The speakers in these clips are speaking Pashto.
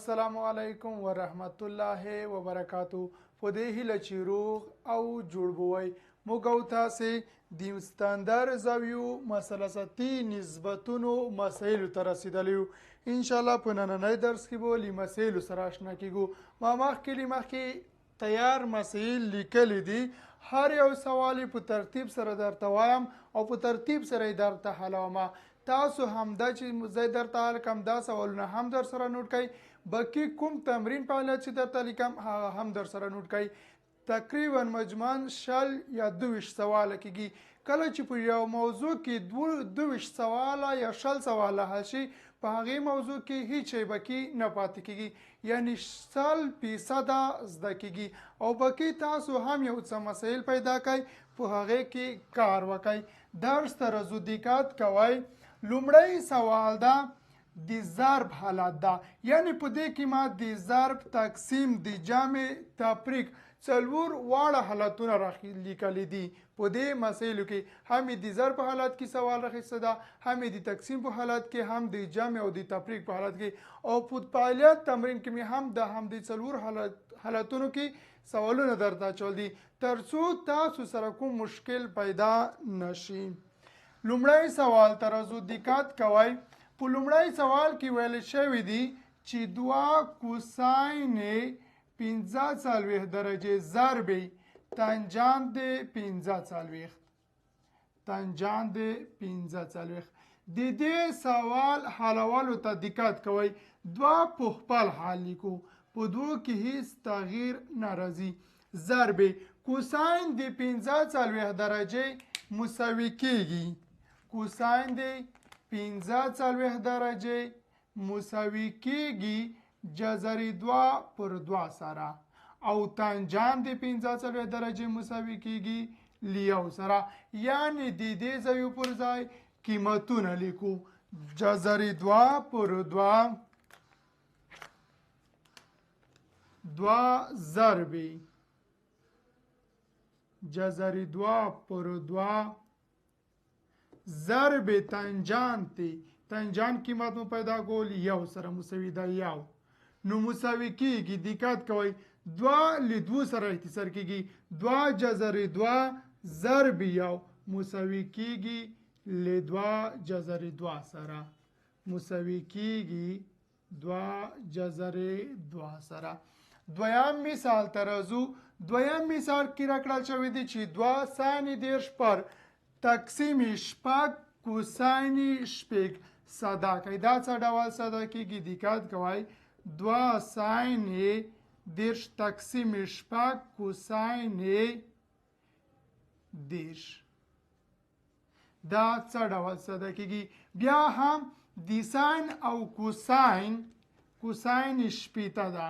السلام علیکم ورحمت الله وبرکاتو. په دې هیله چې روغ او جوړ به وئ. موږ او تاسې د ستندر زاویو مثلثاتي نسبتونو مسایلو ته رسېدلی یو. انشاءالله په نننۍ درس کې به له مسایلو سره آشنا کېږو. ما مخکې له مخکې تیار مسایل لیکلي دي، هر یو سوال یې په ترتیب سره درته وایم او په ترتیب سره یې درته حلوم. تاسو هم دا چې زه درته حل کوم دا سوالونه هم در سره نوټ کړئ، باقي کوم تمرین په اړه چې درته لیکم هغه هم در سره نوټ کړئ. تقریبا مجموعاً 20 یا 22 سواله کېږي. کله چې په یو موضوع کې 22 سواله یا 20 سواله حل شي، په هغې موضوع کې هیڅ شی باقي نه پاتې کېږي، یعنی 100% زده کېږي. او باقي تاسو هم یو څه مسایل پیدا کړئ، په هغې کې کار وکړئ. درس ته راځو، دقت کوئ. لومړی سوال ده د ضرب حالت ده، یعنی په دې کې ما د ضرب، تقسیم، د جمع، تفریق څلور واړه حالتونه لیکلي دي. په دې مسایلو کې هم یې د ضرب په حالت کې سوال راخیسته ده، هم یې د تقسیم په حالت کې، هم د جمع او د تفریق په حالت کې، او په فعالیت تمرین کې مې هم د همدې څلور حالتونو کې سوالونه درته اچول دي، ترڅو تاسو سره کوم مشکل پیدا نشي. لومړی سوال ته راځو، دقت کوئ. په لومړی سوال کې ویل شوي دي چې دوه کوساین 45 درجې ضربې تانجان د 45، تانجان د 45. د دې سوال حلولو ته دقت کوئ. دوه په خپل حال لیکو، په دوو کې هیڅ تغییر نه راځي. ضربې کوساین د 45 درجې مساوي کیږي، کوساین د 45 درجې مساوي کیږي جذر دوه پر دوه سره، او تانجان د 45 درجې مساوي کیږي لیو سره. یعنی د دې ځایو پر ځای قیمتونه لیکو، جذر دوه پر دوه، دوه ضربې جذر دوه پر دوه ضرب تانجان تی، تانجان قیمت مو پیدا کول یو سره مساوي ده یو، نو مساوي کیږي. دقت کوئ، دوه له دوو سره اختصار کیږي، دوه جذر دوه ضرب یو مساوي کیږي له دوه جذر دوه سره، مساوي کیږي دوه جذر دوه سره. دویم مثال ته راځو. دویم مثال کې راکړل شوی دی چې دوه ساین 30 پر تقسیم شپږ کوساین شپږ ساده کړئ. دا څه ډول ساده کیږي؟ دقت کوئ. دوه ساین 30 تقسیم شپږ کوساین 30، دا څه ډول ساده کیږي؟ بیا هم د ساین او کوساین، کوساین شپېته ده،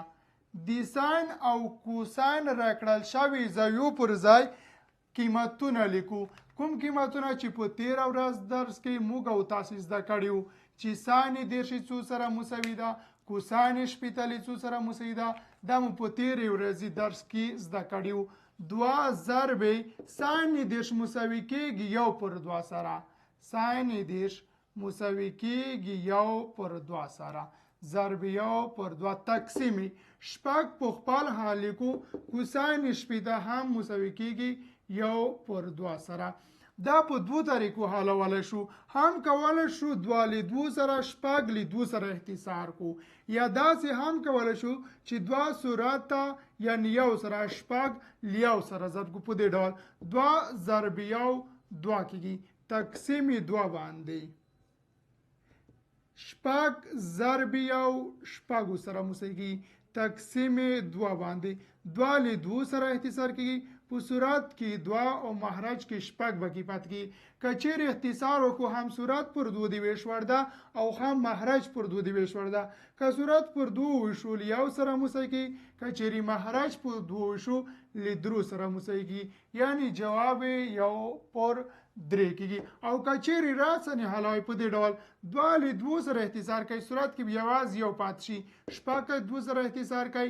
د ساین او کوساین راکړل شوي ځایو پر ځای قیمتونه لیکو. کوم قیمتونه چې په تېره ورځ درس کې موږ او تاسې زده کړي وو چې ساین 30 څو سره مساوي ده، کوساین شپېته له څو سره مساوي ده، دا مو په تېرې ورځې درس کې زده کړي وو. دوه ضربې ساین 30 مساوي کېږي یو پر دوه سره، ساین 30 مساوي کېږي یو پر دوه سره، ضرب یو پر دوه تقسیم شپږ په خپل حال لیکو، کوساین شپېته هم مساوي کېږي یو پر دوه سره. دا په دوو طریقو حلولی شو، هم کولی شو دوه له دوو سره شپږ له دوو سره اختصار کو، یا داسې هم کولی شو چې دوه صورته یعنی یو سره شپږ له یو سره ضرب کو. په دې ډول دوه ضرب یو دوه کېږي، تقسیم دوه باندې شپږ ضرب یو شپږو سره مساوي کېږي، تقسیم دوه باندې دوه له دوو سره اختصار کېږي، په صورت کې دوه او مخرج کې شپږ باقي پاتې کېږي. که چیرې اختصار وکړو هم صورت پر دوو د ویش وړ ده او هم مخرج پر دوو د ویش وړ ده. که صورت پر دوو ویشو له یو سره مساوي کېږي، که چیرې مخرج پر دوو ویشو له درو سره مساوي کېږي، یعنی جواب یې یو پر درې کېږي. او که چیرې راسنې حلوي په دې ډول دوه له دوو سره اختصار کوي، صورت کې به یوازې یو پاتې شي، شپږ که دوو سره اختصار کوي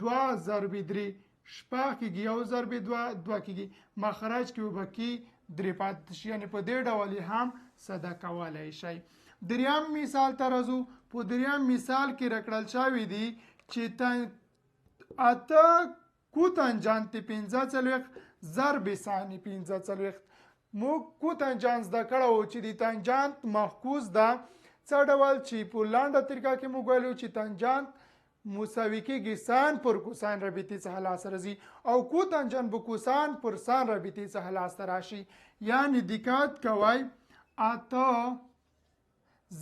دوه ضرب درې شپږ کېږي، یو ضرب دوه دوه کېږي، مخرج کې به باقي درې پاتې شي. یعنی په دې ډول یې هم ساده کولی شئ. دریم مثال ته راځو. په دریم مثال کې راکړل شوي دي چې اته کوتنجانت 45 ضرب ساین 45. موږ کوتنجانت زده کړی و چې د تنجانت محکوس ده. څه ډول چې په لنډه طریقه کې موږ ویلو چې تنجانت مساوي کېږي ساین پر کوساین رابطې څخه لاسته راځي او کوتنجانت به کوساین پر ساین رابطې څخه لاسته راشي. یعنی دقت کوئ، اته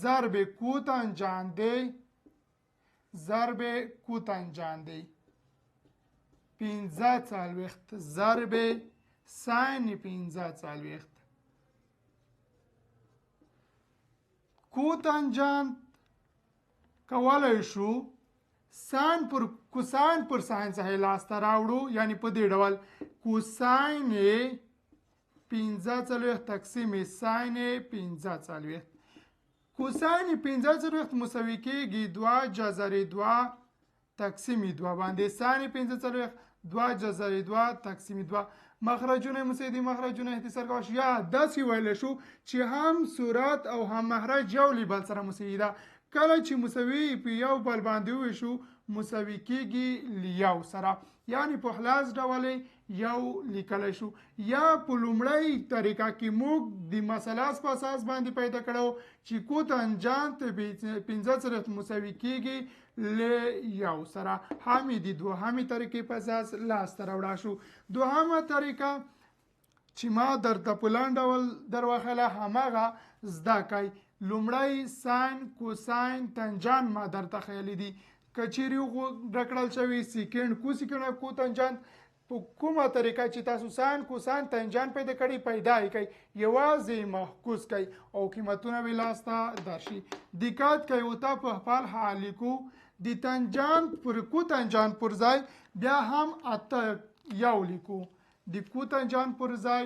ضرب کوتنجانت دی ضرب کوتنجانت دی 45 ضرب ساین 45. کوتنجانت کولی شو ساین پر کوساین پر ساین څخه لاسته راوړو، یعنی په دې ډول کوساین 45 تقسیم ساین 45. کوساین 45 مساوي کېږي 2 جذر 2 تقسیم 2 باندې ساین 45 2 جذر 2 تقسیم 2. مخرجونه مساوي دي، مخرجونه اختصار کولی شو. یا داسې ویلی شو چې هم صورت او هم مخرج یو له بل سره مساوي ده. کله چې مساوي په یو بل باندې وویشو مساوي کېږي له یو سره، یعنی په خلاص ډول یو لیکلی شو. یا په لومړۍ طریقه کې موږ د مثلث په اساس باندې پیدا کړو چې کوتنجانت 45 مساوي کېږي له یو سره، هم یې د دوهمې طریقې په اساس لاسته راوړه شو. دوهمه طریقه چې ما درته په لنډ ډول در وښیله هماغه زده کړئ. لومړی ساین کوساین تنجان ما درته ښیلي دي. که چیرې راکړل شوي سیکنډ کوسیکنډ او کوتنجان په کومه طریقه چې تاسو ساین کوساین تنجان پیدا کړي پیدا یې کړئ، یوازې محکوس کړئ او قیمتونه به لاسته درشي. دقت کوئ، ورته په خپل حال لیکو د تنجان پر کوتنجان پر ځای بیا هم اته یو لیکو، د کوتنجان پر ځای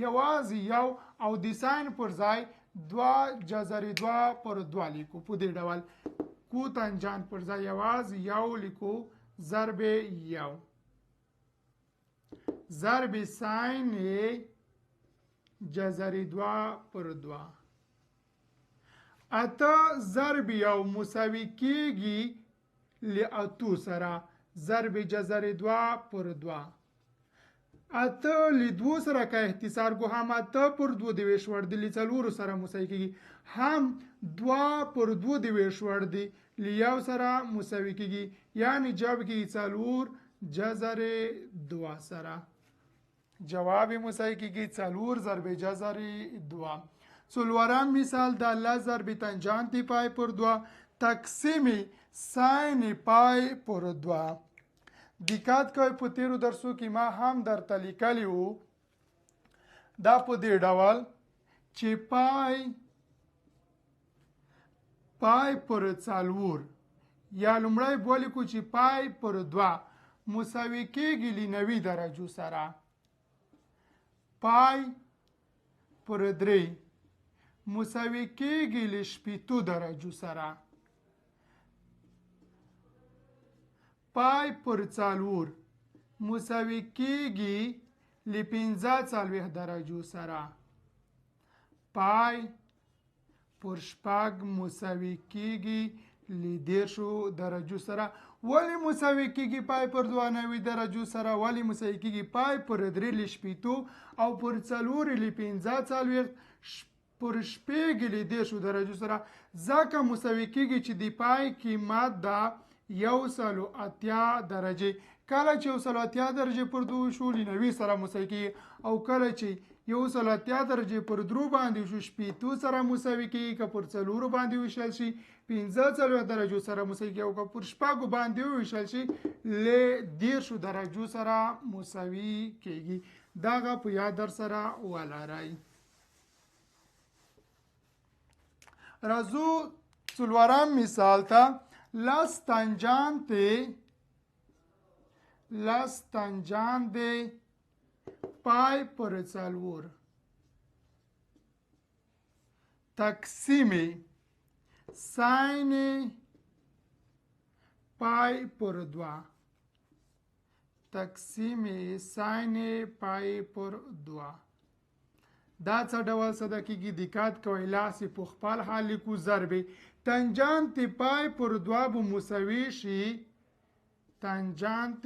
یوازې یو او د ساین پر ځای 2 جذر 2 پر 2 لیکو. په دې ډول کوتنجان پر ځای یوازې یو لیکو ضرب یو ضرب ساین جذر 2 پر 2. اته ضرب یو مساوي کېږي له اتو سره ضرب جذر 2 پر 2. اته له دوو سره که اختصار کو هم اته پر 2 د ویش وړ دي، له څلورو سره مساوي کېږي، هم 2 پر 2 د ویش وړ دي، له یو سره مساوي کېږي، یعنی جواب کېږي 4 جذر 2 سره. جواب یې مساوي کېږي 4 ضرب جذر 2. څلورم مثال د لس ضرب تنجانت پای پر 2 تقسیم ساین پای پر 2. دقت کوئ، په تیرو درسو کې ما هم درته لیکلی وو دا په دې ډول چې پای پای پر 4 یا لومړی به ولیکو چې پای پر 2 مساوي کېږي له 90 درجو سره، پای پر 3 مساوي کېږي له 60 درجو سره، پای پر 4 مساوي کېږي له 45 درجو سره، پای پر 6 مساوي کېږي له 30 درجو سره. ولې مساوي کېږي پای پر 2 90 درجو سره؟ ولې مساوي کېږي پای پر 3 له 60 او پر 4 له 45 پر 6 له 30 درجو سره؟ ځکه مساوي کېږي چې د پای قیمت ده 180 درجې. کله چې 180 درجې پر 2 شو له 90 سره مساوي کېږي، او کله چې 180 درجې پر 3 باندې شو 60 سره مساوي کېږي، که پر 4 باندې وویشل شي 45 درجو سره مساوي کېږي، او که پر 6 باندې وویشل شي له 30 درجو سره مساوي کېږي. دغه په یاد در سره ولرئ. راځو څلورم مثال ته. لس تنجان دی پای پر 4 تقسیم ساین پای پر 2 تقسیم ساین پای پر 2. دا څه ډول ساده کېږي؟ دقت کوئ، لاس یې په خپل حال لیکو. ضرب تنجانت پای پر دوه به مساوي شي، تنجانت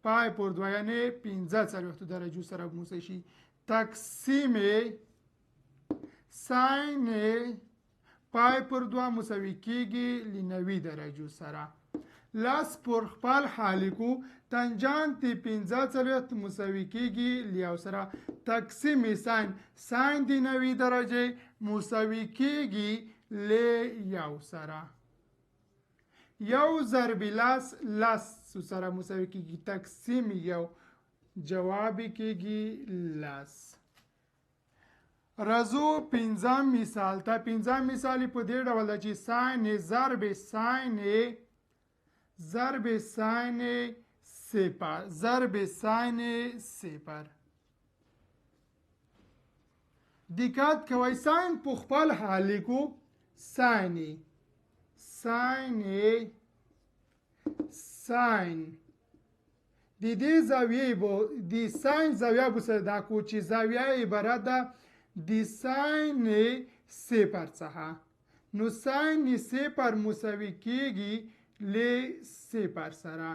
پای پر دوه یعنې 45 درجو سره به مساوي شي، تقسیم ساین پای پر دوه مساوي کېږي له 90 درجو سره. لاس پر خپل حال لیکو، تنجانت 45 مساوي کېږي له یو سره، تقسیم ساین، ساین د 90 درجې مساوي کېږي له یو سره، یو ضرب لاس لاس سره مساوي کېږي، تقسیم یو، جواب کېږي لاس. راځو پنځم مثال ته. پنځم مثال په دې ډول ده چې ساین ضرب ساین ضرب ساین صفر ضرب ساین صفر. دقت کوئ، ساین په خپل حال لیکو، ساین ساین ساین د دې زاویې به د ساین زاویه به سره دا کو چې زاویه عبارت ده د ساین صفر څخه، نو ساین صفر مساوي کېږي له صفر سره.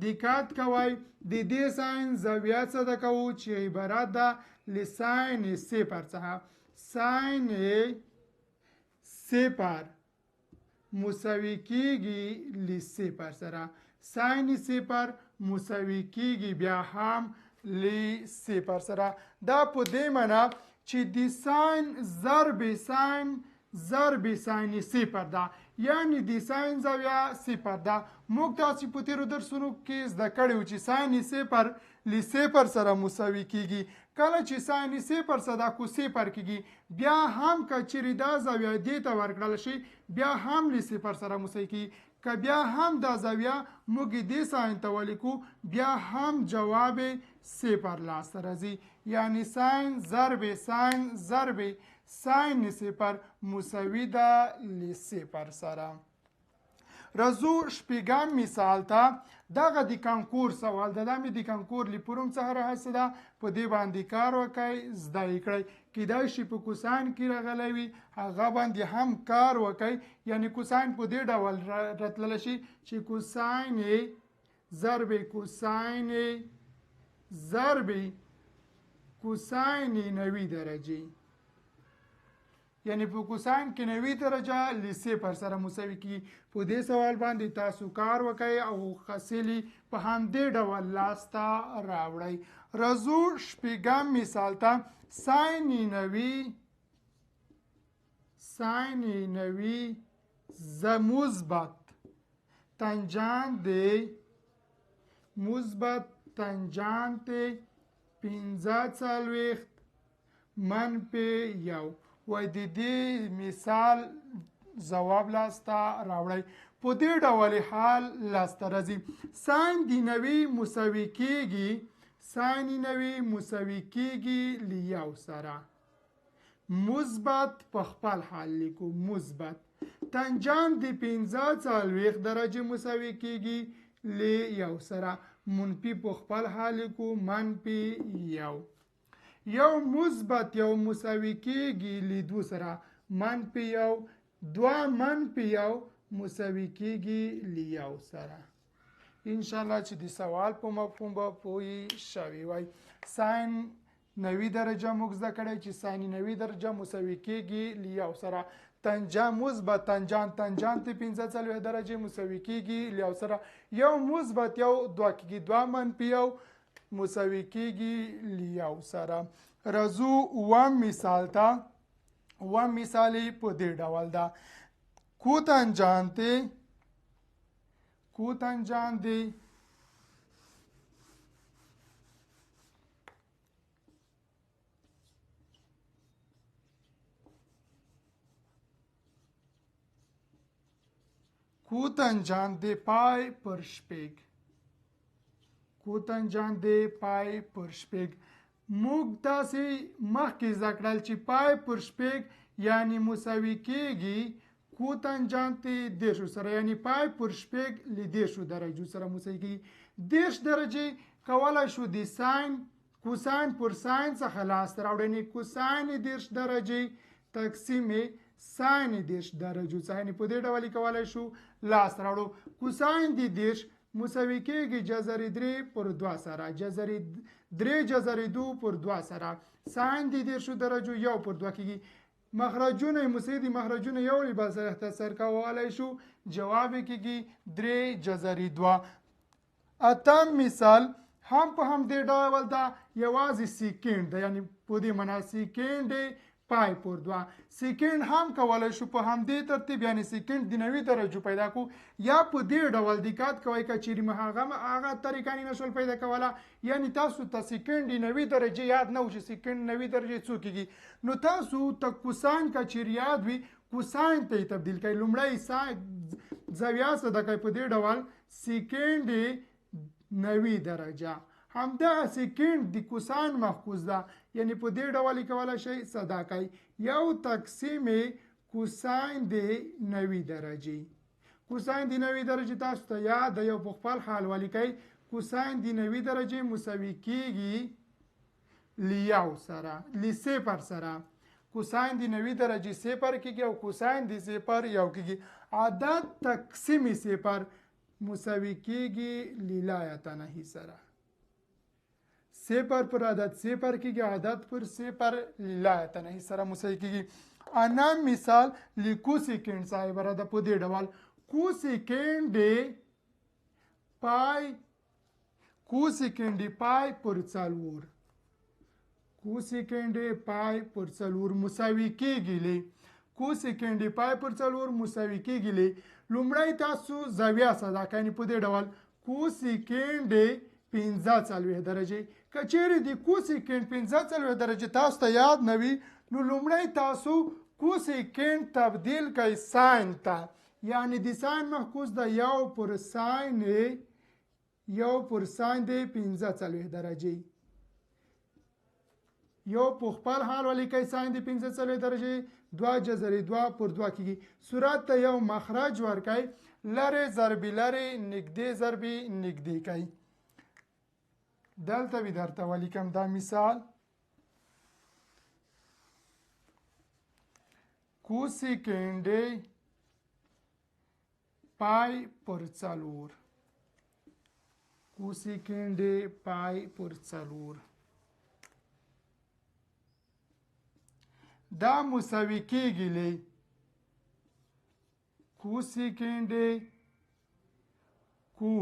دقت کوئ، د دې ساین زاویه څه ده کوو چې عبارت ده له ساین صفر څخه، ساین صفر مساوي کېږي له صفر سره، ساین صفر مساوي کېږي بیا هم له صفر سره. دا په دې معنا چې د ساین ضرب ساین ضرب ساین صفر ده، یعنی د ساین زاویه صفر ده. موږ تاسې په تېرو درسونو کې زده کړي وو چې ساین صفر له صفر سره مساوي کېږي. کله چې ساین صفر سره کو صفر کېږي، بیا هم که چېرې دا زاویه دې ته ورکړل شي بیا هم له صفر سره مساوي کېږي. که بیا هم دا زاویه موږ دې ساین ته ولیکو بیا هم جواب صفر لاسته راځي، یعنی ساین ضرب ساین ضرب ساین صفر مساوي ده له صفر سره. راځو شپږم مثال ته. دغه د کانکور سوال ده، دا مې د کانکور له فورم څخه راخیستې ده، په دې باندې کار وکړئ، زده یې کړئ. کیدای شي په کوساین کې راغلی وي، هغه باندې هم کار وکړئ. یعنې کوساین په دې ډول راتللی شي چې کوساین ضرب کوساین ضرب کوساین 90 درجې، یعنی په کوساین کې 90 درجه له صفر سره مساوي کېږي. په دې سوال باندې تاسو کار وکړئ او حاصل په همدې ډول لاسته راوړئ. راځو شپږم مثال ته. ساین 90 ساین 90 مثبت تنجان دی، مثبت تنجانت 45 منفي یو. وای د دې مثال ځواب لاسته راوړئ. په دې ډول حال لاسته راځي. ساین د 90 مساوي کېږي، ساین 90 مساوي کېږي له یو سره، مثبت په خپل حال لیکو، مثبت تنجان د 45 درجې مساوي کېږي له یو سره، منفي په خپل حال لیکو، منفي یو. یو مثبت یو مساوي کېږي له دوه سره، منفي یو، دوه منفي یو مساوي کېږي له یو سره. انشاءالله چې د سوال په مفهوم به پوه شوي وای. ساین 90 درجه موږ زده کړی چې ساین 90 درجه مساوي کېږي له یو سره، تنجان مثبت تنجان تنجان ته 45 درجې مساوي کېږي له یو سره، یو مثبت یو دوه کېږي، دوه منفي یو مساوي کېږي له یو سره. راځو اووم مثال ته. اووم مثال یې په دې ډول ده، کوتنجان ته کوتنجان دی کوتنجان دی پای پر شپږ، کوتنجان دی پای پر شپږ. موږ تاسې مخکې زده کړل چې پای پر شپږ یعنی مساوي کېږي کوتنجان ته 30 سره، یعنی پای پر شپږ له 30 درجو سره مساوي کېږي. 30 درجې کولی شو د ساین کوساین پر ساین څخه لاس ته راوړو، یعنې کوساین 30 درجې تقسیم ساین 30 درجو څخه، یعنې په دې ډول یې کولی شو لاس ته راوړو. کوساین د 30 مساوي کېږي جذر 3 پر 2 سره، جذر 3 جذر 2 پر 2 سره. ساین د 30 درجو 1 پر 2 کېږي. مخرجونه یې مساوي دي، مخرجونه یو له بل سره اختصار کولی شو، جواب یې کېږي 3 جذر 2. اتم مثال هم په همدې ډول ده، یوازې سیکینډ ده، یعنې په دې معنا سیکینډ پای پر 2. سیکینډ هم کولی شو په همدې ترتیب، یعنې سیکینډ د 90 درجو پیدا کو، یا په دې ډول دقت کوئ که چیرې مو هغه طریقه نه شول پیدا کوله، یعنې تاسو ته سیکینډ د 90 درجې یاد نه و چې سیکینډ 90 درجې څو کېږي، نو تاسو ته کوساین که چیرې یاد وي کوساین ته یې تبدیل کړئ. لومړی زاویه ساده کړئ په دې ډول سیکینډ 90 درجه، همدغه سیکینډ د کوساین محکوس ده، یعنې په دې ډول یې کولی شئ ساده کړئ. یو تقسیم کوساین د 90 درجې، کوساین د 90 درجې تاسو ته یاد ده، یو په خپل حال ولیکئ. کوساین د 90 درجې مساوي کېږي لیو سره، لی صفر سره. کوساین د 90 درجې صفر کېږي او کوساین د صفر یو کېږي. عدد تقسیم صفر مساوي کېږي لایتناهي سره. صفر پر عدد صفر کېږي، عدد پر صفر لایتناهي سره مساوي کېږي. انا مثال لیکو سیکینډ څخه عبارت ده په دې ډول کوسیکینډ پای، کوسیکینډ پای پر 4، کوسیکینډ پای پر 4 مساوي کېږي لی کوسیکینډ پای پر 4 مساوي کېږي لی. لومړی تاسو زاویه ساده کړئ، یعنې په دې ډول کوسیکینډ 45 درجې. که چیرې د کوسیکینډ 45 درجې تاسو ته یاد نه وي، نو لومړی تاسو کوسیکینډ تبدیل کړئ ساین ته، یعنې د ساین محکوس ده یو پر ساین، یو پر ساین د 45 درجې. یو په خپل حال ولیکئ ساین د 45 درجې 2 جذر 2 پر 2 کېږي. صورت ته یو مخرج ورکړئ، لرې ضربې لرې، نږدې ضربې نږدې کړئ. دلته به درته ولیکم دا مثال کوسیکینډ پای پر 4، کوسیکینډ پای پر 4 دا مساوي کېږي لی کوسیکینډ کو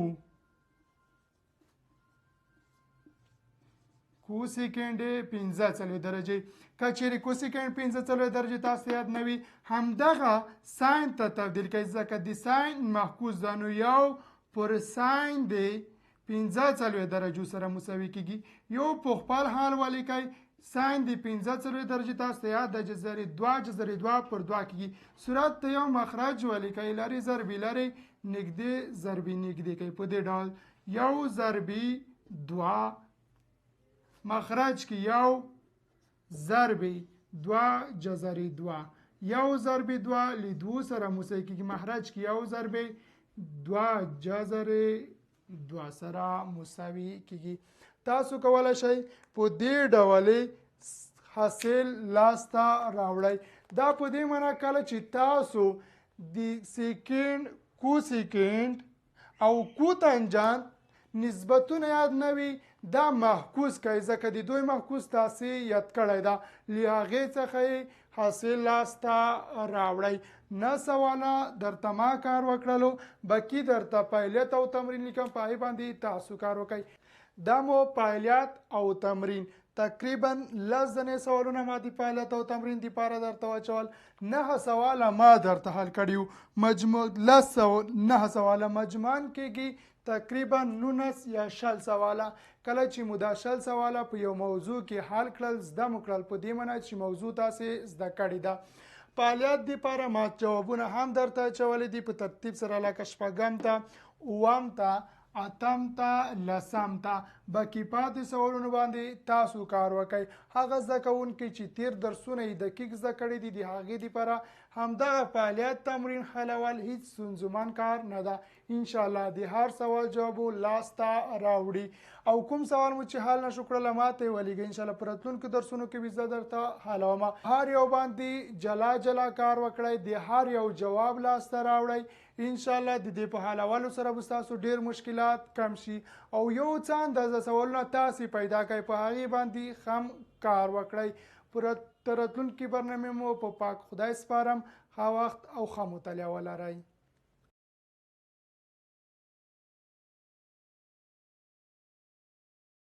کوسیکینډ 45 درجې. که چیرې کوسیکینډ 45 درجې تاسو یاد نه وي، همدغه ساین ته تبدیل کړئ، ځکه د ساین محکوس ده، نو یو پر ساین د 45 درجو سره مساوي کېږي. یو په خپل حال ولیکئ ساین د 45 درجې تاسو ته یاد ده، جذر 2 جذر 2 پر 2 کېږي. صورت ته یو مخرج ولیکئ، لرې ضربې لرې، نږدې ضربې نږدې کوي. په دې ډول یو ضربې 2 مخرج کې یو ضربې 2 جذر 2، یو ضربې 2 له 2 سره مساوي کېږي، مخرج کې یو ضربې 2 جذر 2 سره مساوي کېږي. تاسو کولی شئ په دې ډول حاصل لاسته راوړئ. دا په دې معنا کله چې تاسو د سیکینډ، کوسیکینډ او کوتنجان نسبتونه یاد نه وي، دا محکوس کوي، ځکه د دوی محکوس تاسې یاد کړی ده، له هغې څخه یې حاصل لاسته راوړئ. نه سواله درته ما کار وکړلو، باقي درته فعالیت او تمرین لیکم، په هغې باندې تاسو کار وکړئ. دا مو فعالیت او تمرین تقریبا 10 ځنې سوالونه ما د فعالیت او تمرین دپاره درته واچول. 9 سواله ما درته حل کړي وو، مجموع 9 سواله مجموعاً کېږي تقریبا 19 یا 20 سواله. کله چې مو دا 20 سواله په یو موضوع کې حل کړل، زده مو کړل، په دې معنا چې موضوع تاسې زده کړې ده. فعالیت دپاره ما جوابونه هم درته اچولي دي په ترتیب سره، لکه شپږم ته، اووم ته، اتم ته، لسم ته. باقي پاتې سوالونو باندې تاسو کار وکړئ. هغه زده کوونکي چې تېر درسونه یې دقیق زده کړي دي، د هغې دپاره همدغه فعالیت تمرین حلول هیڅ ستونزمن کار نه ده. ان شاء الله د هر سوال جواب لاس ته راوړي. او کوم سوال مو چې حل نشو کړل ماته یې ولیږئ، ان شاء الله په راتلونکو درسونو کې به زه درته حلوم. هر یو باندې جلا جلا کار وکړئ، د هر یو جواب لاس ته راوړئ، ان شاء الله د دې په حلولو سره به ستاسو ډېر مشکلات کم شي. او یو څه اندازه سوالونه تاسې پیدا کړئ، په هغې باندې هم کار وکړئ. تر راتلونکي برنامې مو په پاک خدای سپارم. ښه وخت او ښه مطالعه ولرئ.